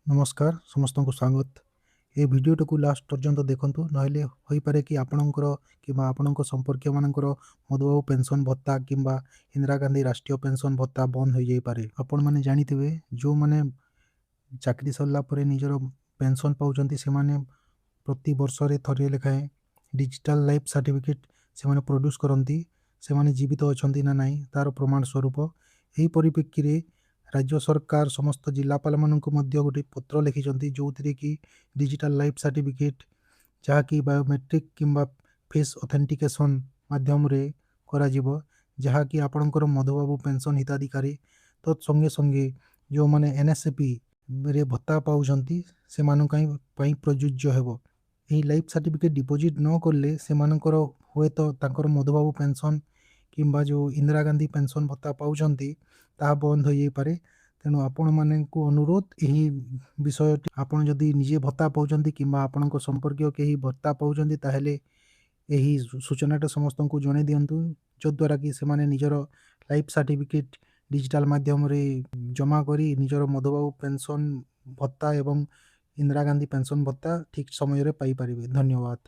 ନମସ୍କାର, ସମସ୍ତଙ୍କୁ ସ୍ୱାଗତ। ଏ ଭିଡ଼ିଓଟିକୁ ଲାଷ୍ଟ ପର୍ଯ୍ୟନ୍ତ ଦେଖନ୍ତୁ, ନହେଲେ ହୋଇପାରେ କି ଆପଣଙ୍କର କିମ୍ବା ଆପଣଙ୍କ ସମ୍ପର୍କୀୟମାନଙ୍କର ମଧୁବାବୁ ପେନ୍ସନ୍ ଭତ୍ତା କିମ୍ବା ଇନ୍ଦିରା ଗାନ୍ଧୀ ରାଷ୍ଟ୍ରୀୟ ପେନ୍ସନ୍ ଭତ୍ତା ବନ୍ଦ ହୋଇଯାଇପାରେ। ଆପଣମାନେ ଜାଣିଥିବେ, ଯେଉଁମାନେ ଚାକିରି ସରିଲା ପରେ ନିଜର ପେନ୍ସନ୍ ପାଉଛନ୍ତି, ସେମାନେ ପ୍ରତି ବର୍ଷରେ ଥରେ ଲେଖାଏଁ ଡିଜିଟାଲ୍ ଲାଇଫ୍ ସାର୍ଟିଫିକେଟ୍ ସେମାନେ ପ୍ରଡ୍ୟୁସ୍ କରନ୍ତି, ସେମାନେ ଜୀବିତ ଅଛନ୍ତି ନା ନାହିଁ ତା'ର ପ୍ରମାଣ ସ୍ୱରୂପ। ଏହି ପରିପ୍ରେକ୍ଷୀରେ ରାଜ୍ୟ ସରକାର ସମସ୍ତ ଜିଲ୍ଲାପାଳମାନଙ୍କୁ ମଧ୍ୟ ଗୋଟେ ପତ୍ର ଲେଖିଛନ୍ତି, ଯେଉଁଥିରେ କି ଡିଜିଟାଲ୍ ଲାଇଫ୍ ସାର୍ଟିଫିକେଟ୍, ଯାହାକି ବାୟୋମେଟ୍ରିକ୍ କିମ୍ବା ଫେସ୍ ଅଥେଣ୍ଟିକେସନ୍ ମାଧ୍ୟମରେ କରାଯିବ, ଯାହାକି ଆପଣଙ୍କର ମଧୁବାବୁ ପେନ୍ସନ୍ ହିତାଧିକାରୀ ତତ୍ ସଙ୍ଗେ ସଙ୍ଗେ ଯେଉଁମାନେ ଏନ୍ଏସ୍ଏପିରେ ଭତ୍ତା ପାଉଛନ୍ତି, ସେମାନଙ୍କ ପାଇଁ ପ୍ରଯୁଜ୍ୟ ହେବ। ଏହି ଲାଇଫ୍ ସାର୍ଟିଫିକେଟ୍ ଡିପୋଜିଟ୍ ନ କଲେ ସେମାନଙ୍କର ହୁଏତ ତାଙ୍କର ମଧୁବାବୁ ପେନ୍ସନ୍ କିମ୍ବା ଯେଉଁ ଇନ୍ଦିରା ଗାନ୍ଧୀ ପେନ୍ସନ୍ ଭତ୍ତା ପାଉଛନ୍ତି, ତାହା ବନ୍ଦ ହୋଇଯାଇପାରେ। ତେଣୁ ଆପଣମାନଙ୍କୁ ଅନୁରୋଧ, ଏହି ବିଷୟଟି ଆପଣ ଯଦି ନିଜେ ଭତ୍ତା ପାଉଛନ୍ତି କିମ୍ବା ଆପଣଙ୍କ ସମ୍ପର୍କୀୟ କେହି ଭତ୍ତା ପାଉଛନ୍ତି, ତାହେଲେ ଏହି ସୂଚନାଟା ସମସ୍ତଙ୍କୁ ଜଣାଇ ଦିଅନ୍ତୁ, ଯଦ୍ୱାରା କି ସେମାନେ ନିଜର ଲାଇଫ୍ ସାର୍ଟିଫିକେଟ୍ ଡିଜିଟାଲ୍ ମାଧ୍ୟମରେ ଜମା କରି ନିଜର ମଧୁବାବୁ ପେନ୍ସନ୍ ଭତ୍ତା ଏବଂ ଇନ୍ଦିରା ଗାନ୍ଧୀ ପେନ୍ସନ୍ ଭତ୍ତା ଠିକ୍ ସମୟରେ ପାଇପାରିବେ। ଧନ୍ୟବାଦ।